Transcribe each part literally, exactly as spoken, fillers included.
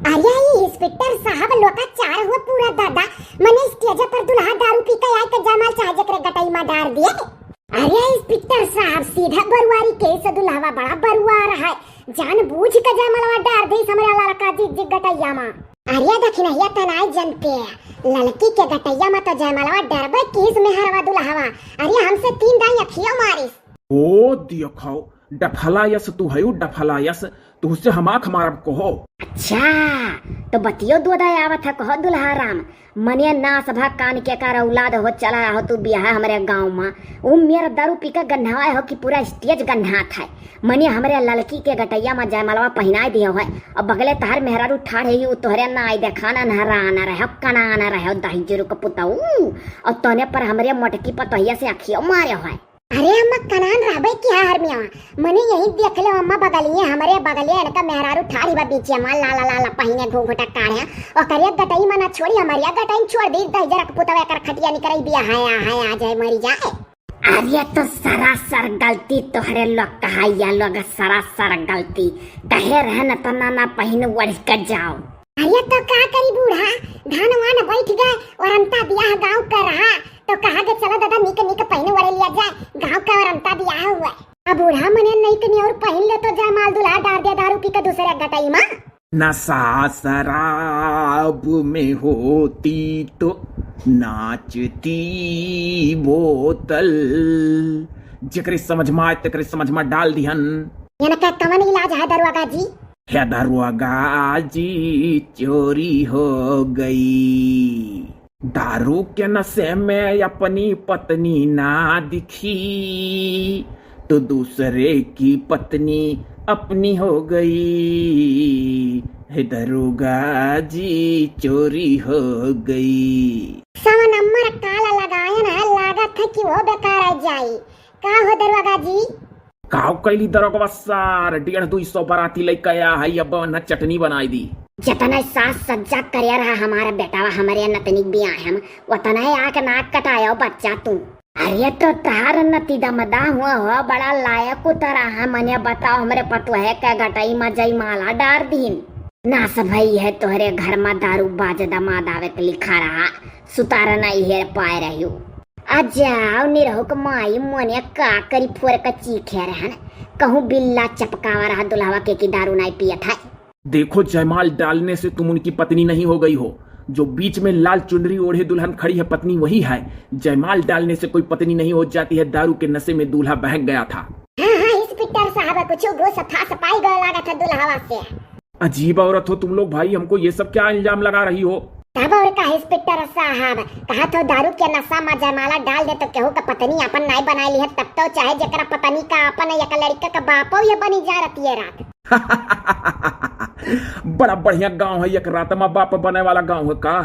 अरे, ई इंस्पेक्टर साहब लोग का चार हुआ पूरा दादा, मने स्टेज पर दुल्हा दारू पी के आए के जयमाल चाहे जेकरे गटई में डार दिए। अरे इंस्पेक्टर साहब, सीधा बरुआरी केस दुल्हवा बड़ा बरुआर है, जान बूझ के जयमलवा डार दे हमरे ललका जी जी गटैया मा। अरे दखिनहिया त नाई जनते, ललकी के गटैया मा तो जयमलवा डरबे केस मेहरवा दुल्हवा। अरे हमसे तीन दाई अखियो मारिस। ओ दियो खाओ, डफलायस तू हयू डफलायस, तुहसे हम आँख मारब कहो। अच्छा, तो बतियो दो दाई आवत है कहो दुल्हा राम। मने नास भा कान के कर औलाद हो, चला हो तू बियाह हमरे गाँव मा। उ मेर दारू पी के गन्हाए हो कि पूरा स्टेज गन्हात है। मने हमरे ललकी के गटैया मा जयमलवा पहिनाए दियो है। और बगले तहर मेहरारू ठाढ़ है, उ तोहरे नाई देखा ना नहरा ना रहो, कना ना रहो, दही जुरु के पुतऊ। और तोने पर हमरे मोटकी पतोहिया से अखियो मारे हो है। अरे अम्मा, कनान रहबे की है हरमिया? मने यही देख ले अम्मा, बगलिए, हमरे बगलिए इनका मेहरारू ठाढ़ी बा बीचे मा, लाला लाला पहिने घूंघटा काढ़े। ओकरे गटई मना छोड़ी, हमरिया गटई छोड़ दी, दहिजर के पुतवा एकर खटिया निकरई दिया, हाय, हाय, आ जाए, मरी जाए। अरे तो सरासर गलती तोहरे लोग कहाइया लोग, सरासर गलती। कहे रहन तना ना पहिन ओढ़ के जाओ। अरे तो का करी बूढ़ा, धान वान बैठ गए और अंता बियाह गाँव का रहा, तो कहा के चलो दादा निक निक पहिने ओढ़े लिया जाए, गाँव का और अंता बियाह हुआ। अब बूढ़ा मने निक नियर पहिन ले तो जयमाल दुल्हा डार दे दारू पी के दूसरे गटई मा। नशा शराब में होती तो नाचती बोतल। जेकरे समझ मा आए तेकरे समझ मा डाल दिहन। इनका कवन इलाज है दरुआगा जी? हे दरुआगा जी, चोरी हो गई। दारू के नशे में अपनी पत्नी ना दिखी, तो दूसरे की पत्नी अपनी हो गई। हे दरोगा जी, चोरी हो गई। सवा नंबर काला लगायन है, लागत है कि वो बेकार आ जाई। का हो दरोगा जी? काव कैली दरोगवा सार, डेढ़ दुई सौ बराती लइके आया है, अब न चटनी बनाई दी। जतने साज सज्जा करे रहा हमारा बेटावा, हमरे नतनी बियाह हम, वतने आके नाक कटायो बच्चा तू। अरे तो तार नती दमदा हुआ हो, बड़ा लायक उतरा है, मने बताओ हमरे पतोहे के गटई मा जयमाला डार दीन। नास भई है तोहरे घर मा दारू बाज दमाद आवे के लिखा रहा, सुतार नहीं हेर पाए रहियो। आ जाओ निरहुक माई मोने का करी फोर का चीखे रहन, कहूँ बिल्ला चपकावा रहा दुल्हवा के कि दारू नाई पियत है। देखो, जयमाल डालने से तुम उनकी पत्नी नहीं हो गई हो। जो बीच में लाल चुनरी ओढ़े दुल्हन खड़ी है, पत्नी वही है। जयमाल डालने से कोई पत्नी नहीं हो जाती है, दारू के नशे में दूल्हा बहक गया था। हाँ, हाँ, इंस्पेक्टर साहब, कुछ घूस फास पाई गए लागत है दुल्हवा से। अजीब औरत हो तुम लोग भाई, हमको ये सब क्या इल्जाम लगा रही हो? तब और का इंस्पेक्टर साहब, कहा तो दारू के नशा मा जयमाला डाल दे तो केहू का पत्नी अपन नाई बनाई ली है, तब तो चाहे जेकरा पत्नी का अपन एक लड़का का बापो ये बनी जा रहती है रात। बड़ा बढ़िया गांव है, एक रात मा बाप बने वाला गांव है का?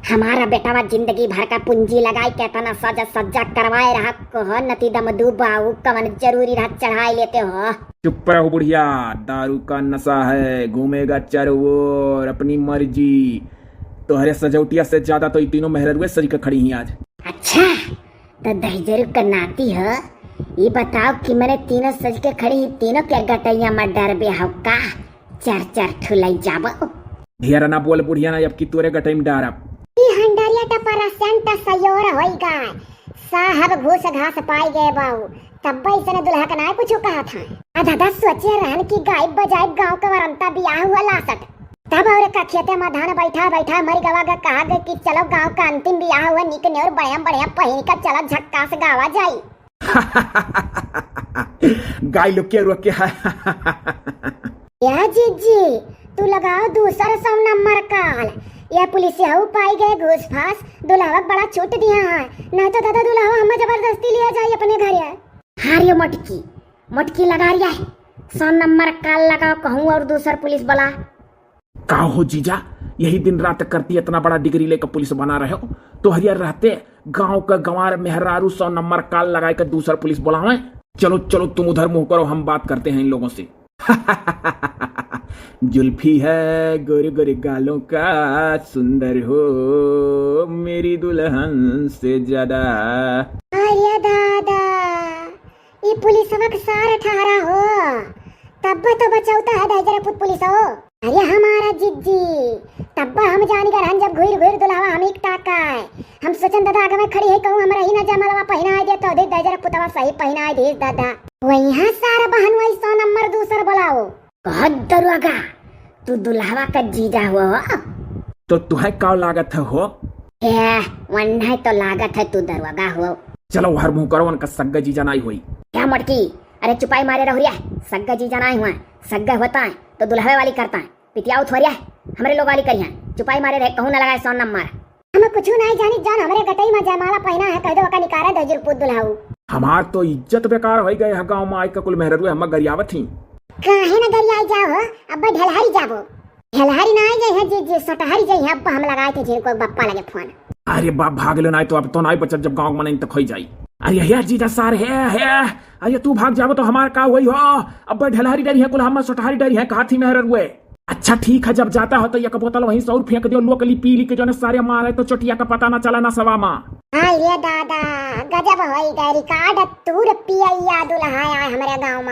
हमारा बेटावा जिंदगी भर का पूंजी लगाई के इतना साजा सज्जा करवाए रहा, कहो नती दम दू बाऊ, कवन जरूरी रहा चढ़ाई लेते हो? चुप रहो बुढ़िया, दारू का नशा है, घूमेगा चारों ओर अपनी मर्जी। तोहरे सजौटिया से ज्यादा तो ई तीनों मेहररुए सज के खड़ी ही आज। अच्छा, तो दहिजरू का नाती हो, ये बताओ कि मने तीनों सज के खड़ी ही, तीनों के गटैया मा डरबे हो का? चार चार ठुलाई जाबो। ढेर ना बोल बुढ़िया ना, अब की तोरे गटई मा डारब। ई हंडरिया टपरा सेंट सयोर होई गा। साहब घूस घास पाई गए बाऊ, तब ऐसने दुल्हा का नाय कुछ कहा था। आ दादा सोचे रहन कि गायब बजायब गांव के वरंता बियाह हुआ लासट। तब और का खेते मा धान बैठा बैठा मर गवा गा, कहा गए कि चलो गांव का अंतिम बियाह हुआ, निक नेउर बढ़िया बढ़िया पहिन का चला झक्कास गावा जाई। गाय लोग के रोके है। या जीजी, तू लगाओ दूसर सौ नंबर काल। या पुलिस यहू पाई गए घूस फास, दुल्हवा बड़ा छूट दिया है, नहीं तो दादा दुल्हवा हमें जबरदस्ती लिया जाए अपने घर। हाँ रे मोटकी, मोटकी लगा रिया है, सौ नंबर काल लगाओ कहूँ और दूसर पुलिस बोला। का हो जीजा, यही दिन रात करती इतना बड़ा डिग्री लेकर पुलिस बना रहे हो? तोहरिया रहते गांव का गंवार मेहरारू सौ नंबर काल लगाए के दूसर पुलिस बुलावे। चलो चलो, तुम उधर मुंह करो, हम बात करते हैं इन लोगों से। जुल्फी है गोरे गोरे गालों का, सुंदर हो मेरी दुल्हन से ज्यादा। अरे दादा, ई पुलिसवा के सार ठहरा हो, तब तो बचौता है दहिजरा पुत पुलिस हो। अरे हमारा जिज्जी, तब्बा हम जानी गर हन जब घुर घुर दुल्हवा हम एक ताका है। हम सोचन दादा आगे में खड़ी है, कहूँ हमरा ही ना जयमालवा पहिनाय दे तो दे दे जरा पुतवा सही पहिनाय दे दादा। वही सारा बहन वही सौ नंबर दूसर बुलाओ। कह दरोगा, तू दुल्हवा का जीजा हो? तो तुहे का लागत है हो? ए, वन्हे तो लागत है तू दरोगा हो। चलो हर मुँह करो, उनका सग्गा जीजा नाई होई। क्या मटकी, अरे चुपाई मारे रहुरिया, सग्गा जीजा नाई हुआ, सग्गा होता है तो दुल्हवे वाली करता है, पितियाऊ थोरिया, हमरे लोग वाली करिया, चुपाई मारे रहे, कहूँ न लगाए सौ नंबर। हम कुछ नहीं जानी जान, हमरे गटई में जयमाला पहिना है, कह दो ओका निकारे दो जुरपुत दुल्हाऊ। हमार तो इज्जत बेकार होई गए है, गाँव में आइके कुल मेहररुए हम गरियावत ही। काहे न गरियाई जाओ हो, अब ढलहरी जाबो। ढलहरी ना आई जाई है जी, जी सटहरी जाई है, अब हम लगाए थे जिनको बप्पा लगे फोन। अरे बाप भाग लो, नाई तो अब तो नाई बचत, जब गाँव में नहीं तो खोई जाई। अरे हे जीजा सार, हे, हे, अरे तू भाग जाबो तो हमार का होई हो? अब ढलहरी डरी है कुल, हम सटहरी डरी है, कहा थी मेहररुए। अच्छा ठीक है, जब जाता हो तो एक बोतल वहीं से और फेंक दियो, लोकली पी ली के जो सारे मारे तो चोटिया का पता ना चला ना सवा माँ। हाय रे दादा, गजब होई गए, रिकॉर्ड तूर पियैया दुल्हा आए हमरे गाँव में।